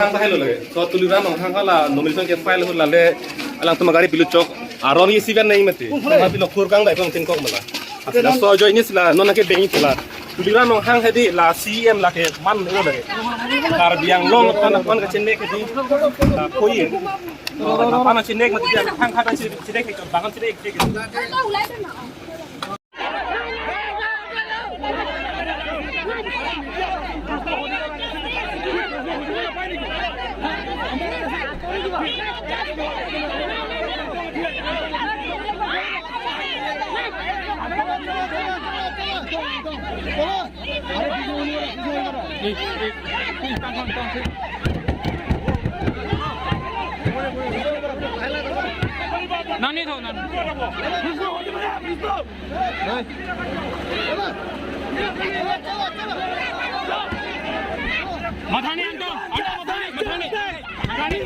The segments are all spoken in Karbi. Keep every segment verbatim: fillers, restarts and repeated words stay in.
Hang tahai lo lake. So Tuliram Ronghang hala nomination ke file hula le alangtum agari pilu chok. Aron isi kan nai mati. Tapi lo kurkang dai kong tingkok mala. Asla so ajoine sila non ke beng sila. Tuliram Ronghang hedi la C M lake man lo lake. Karbi Anglong pan pan kachenek hedi. La koi. La pan kachenek mati dia hang kata chenek ke bangan chenek ke. Nani tho, nani. Mathani anto, anto mathani, mathani. Mathani.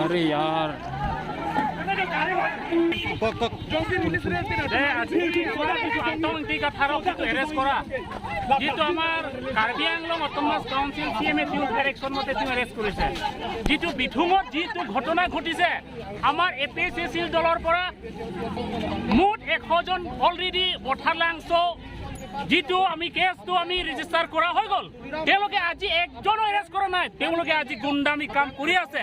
Are yaar. Kok, kok. যে আজি আন্তঃগাঁথনি কাঠাৰক যিটো এৰেষ্ট কৰা, যিটো আমাৰ Karbi Anglong autonomous council C M A টিউৰ direction মতে তেওঁ এৰেষ্ট কৰিছে। যিটো বিথুঙত যিটো ঘটনা ঘটিছে, আমাৰ এ পি এইচ এ চিৰ দলৰ পৰা মুঠ এশ জন অলৰেডি বঠালাংচ' যিটো আমি কেছটো আমি ৰেজিষ্টাৰ কৰা হৈ গ'ল। তেওঁলোকে আজি একজনো এৰেষ্ট কৰা নাই, তেওঁলোকে আজি গুণ্ডামি কাম কৰি আছে।